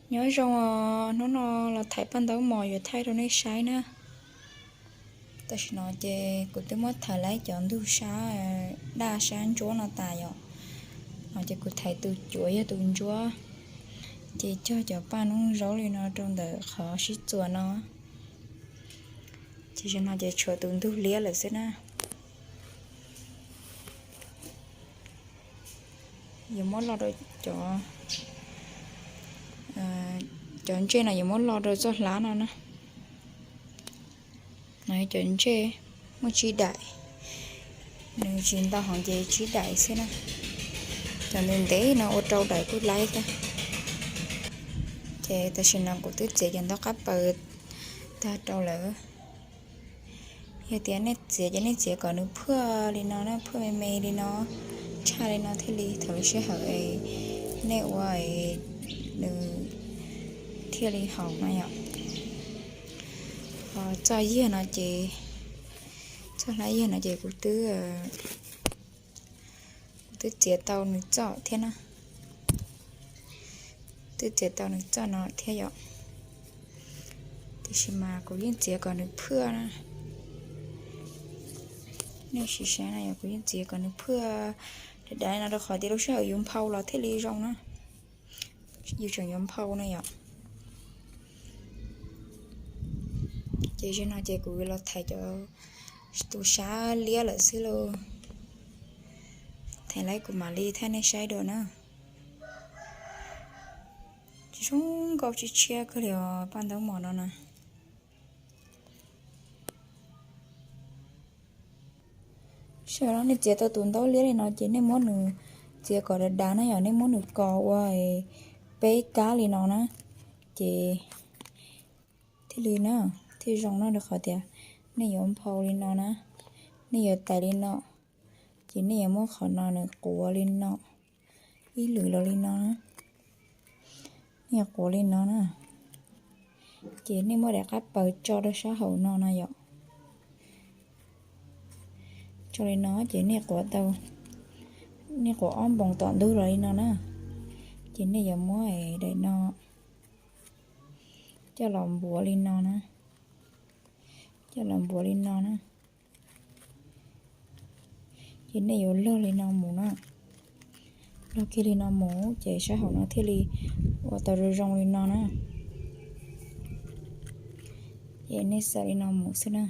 Nyob zoo os, hnub no los thaiv paj ntaub mos yuav thaij rau nej saib na. Tam sim no ces kuv twb muab thaiv laib cov ntug sab daj sab ntsuab no tas yom. No ces kuv thaiv tus cuav yog tus ntsuab, ces cog cov paj noob zaub li no rau ntawm qhov sib txuas no. Ces zaum no ces tshuav tus ntug liab lawm xwb na. Yuav muab lo rau cov, cov ntsej no yuav muab lo rau txoj hlab no na. No cov ntsej muaj tsib daim, nws tsis ntau heev ces tsib daim xwb na. Cov ntev ntev no ua rau daim kuj laib thiab. Ces tam sim no kuv twb txiav cov ntaub qab paws tag rau lawm. Yog tias nej txiav ces nej txiav kom nws phaj li no na, phaj me me li no, tshaj li no thiaj li thaum lub sij hawm nej ua nws thiaj li haum no yom. Ho txoj yag no ces, txoj hlab yag no ces kuv twb, kuv twb txiav tau nws txoj thiab na. Twb txiav tau nws txoj no thiab yom. Tiam sis mas kuv yeej txiav kom nws phaj na. Nej sim saib na yom, kuv yeej txiav kom nws phaj dav dav no rau qhov tias lub sij hawm yus nphau los thiaj li zoo na. Yus tseem yuav nphau na yom. Ces zaum no ces kuv los thaiv cov, tus sab liab lawm xwb lauj. Thaiv laib kuv mam li thaij nej saib dua na. Tsis zoo nkauj, tshiab tshiab kawg li os paj ntaub mos no na. Sij hawm no nej txiav tau tus ntaub liab li no ces nej muab nws txiav kom dav dav na yom, nej muab nws kos ua peb kab li no na, ces thiaj li na, thiaj zoo na, rau qhov tias nej yuav nphau li no na, nej yuav tais li no, ces nej yuav muab qhov no nws quav li no, ib lwm los li no na, nej yuav quav li no na, ces nej muab daim qab paws tso rau sab hauv no no yom. Tso li no ces nej quav tau, nej quav ob npoos tom ntug los li no na, ces nej yuav muab daim no coj los npuav li no na, coj los npuav li no na. Ces nej yuav log li no mus na, log kiag li no mus ces sab hauv no thiaj li ua tau zoo zoo li no na. Ces nej xaws li no mus xwb na.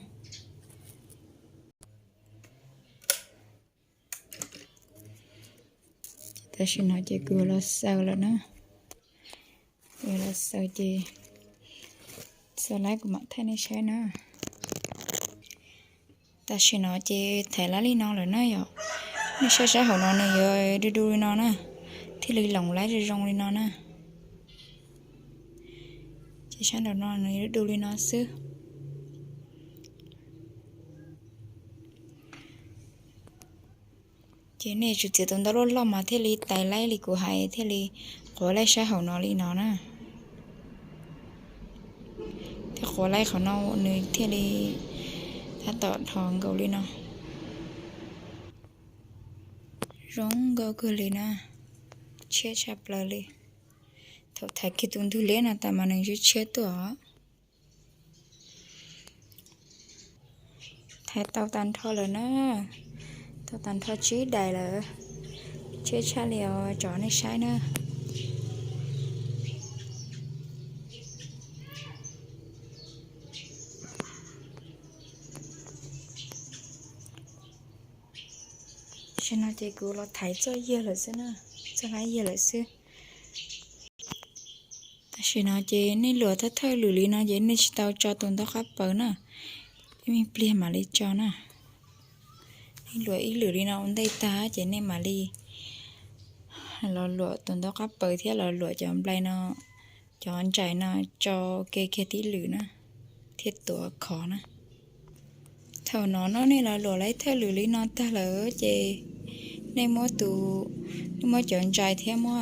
Tam sim no ces kuv los xaws lawm na. Kuv los xaws ces xaws laib kuv mam thaij nej saib na. Tam sim no ces thaiv laib li no lawm na yom. Nej saib sab hauv no nws yuav du du li no na, thiaj li loos laib zoo zoo li no na. Ces sab nraum no nws yuav du du li no xwb. Ces nej tsum txiav tus ntaub loj loj mas thiaj li tais laib li kuv hais, thiaj li quav laib sab hauv no li no na. Thiaj quav laib qhov no nws thiaj li tab tom dhos nkaus li no. Zoo nkauj kawg li na, tshiab tshaj plaws li. Thaum thaiv kiag tus ntug liab no tas mas nws tshiab tshiab tuaj os. Thaiv tau tag nrho lawm na, tau tag nrho tsib daim lawm, tshiab tshaj li os, tso nej saib na. Tam sim no ces kuv los thaiv txoj yag lawm xwb na, txoj hlab yag lawm xwb. Tam sim no ces nej luam thawj thawj lwm li no ces nej tsis tau tso tus ntaub qab paws na, ib me pliag mam li tso na. Nej luam ib lwm li no ua ntej tag ces nej mam li los luam tus ntaub qab paws thiab los luam cov nplai no, cov ntsais no tso ke kiag tib lwm na, thiaj tuav khov na. Thaum no no nej los luam laib thawj lwm li no tag lawm ces nej muab tus, nej muab cov ntsais thiab muab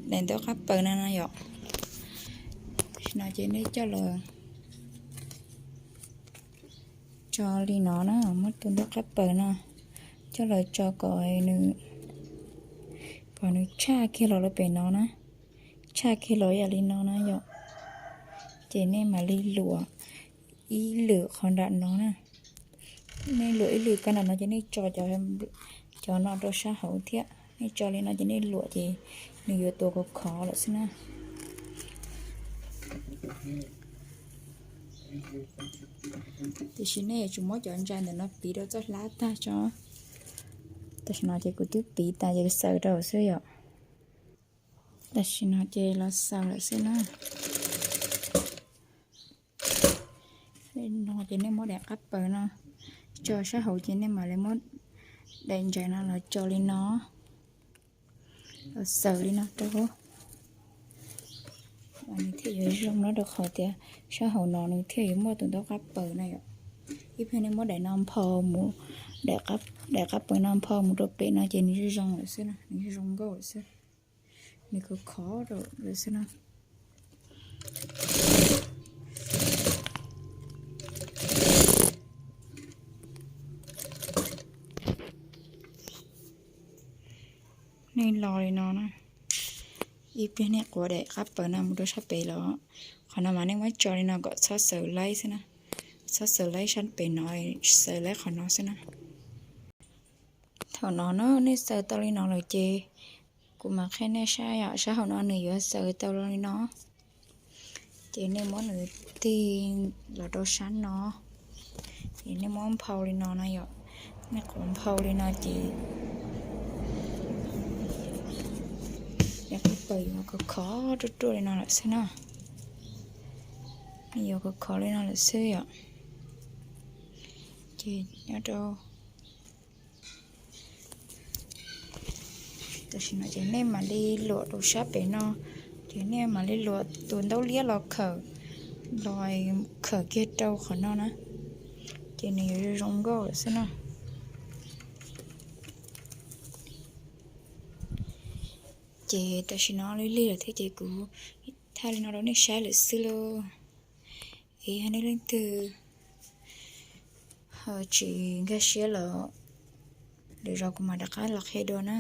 daim ntaub qab paws no no yom. Tam sim no ces nej coj los tso li no na, muab tus ntaub qab paws no coj los tso kom nws, kom nws tshaj kiag los rau pem no na. Tshaj kiag los yog li no na yom. Ces nej mam li luam ib lwm qhov nram no na. Nej luam ib lwm kab nram no ces nej tso cov no rau sab hauv thiab. Nej tso li no ces nej luam ces nws yuav tua khov khov lawm xwb na. Tiam sis nej yuav tsum muab cov ntsais ntawm no piv rau txoj hlab tag tso. Tam sim no ces kuv twb piv tas ces xaws rau xwb yom. Tam sim no ces los xaws lawm xwb na. No ces nej muab daim qab paws no tso sab hauv ces nej mam li muab daim ntsais no los tso li no, los xaws li no rau hauv. Nws thiaj yuav zoo no rau qhov tias sab hauv no nws thiaj yuav muaj tus ntaub qab paws no yom. Ib pliag nej muab daim no nphau mus, daim qab paws no nphau mus rau pem no ces nws zoo zoo lawm xwb, nws zoo nkauj lawm xwb. Nws khov khov rau lawm xwb na. Nej lo li no na, ib pliag nej quav daim qab paws no mus rau sab pem los, qhov no mas nej muab tso li no kom txhob xaws laib xwb na. Txhob xaws laib sab pem no, xaws laib qhov no xwb na. Thaum no na nej xaws tau li no lawm ces kuv mam qhia nej saib yom, sab hauv no nws yuav xaws tau li no. Ces nej muab nws tig los rau sab no, ces nej muab nphau li no na yom. Nej quav nphau li no ces daim qab paws yuav khov khov ruaj ruaj li no lawm xwb na. Nws yuav khov khov li no lawm xwb yom. Ces nyob rau tam sim no ces nej mam li luam rau sab pem no, ces nej mam li luam tus ntaub liab los khawm, los khawm kiag rau qhov no na, ces nws yuav zoo nkauj lawm xwb na. Ces tam sim no lig lig lawm thiab ces kuv thaij li no rau nej saib lawm xwb lauj. Es yog nej leej twg ho tsis nkag siab los lwm zaus kuv mam rov qab los qhia dua na.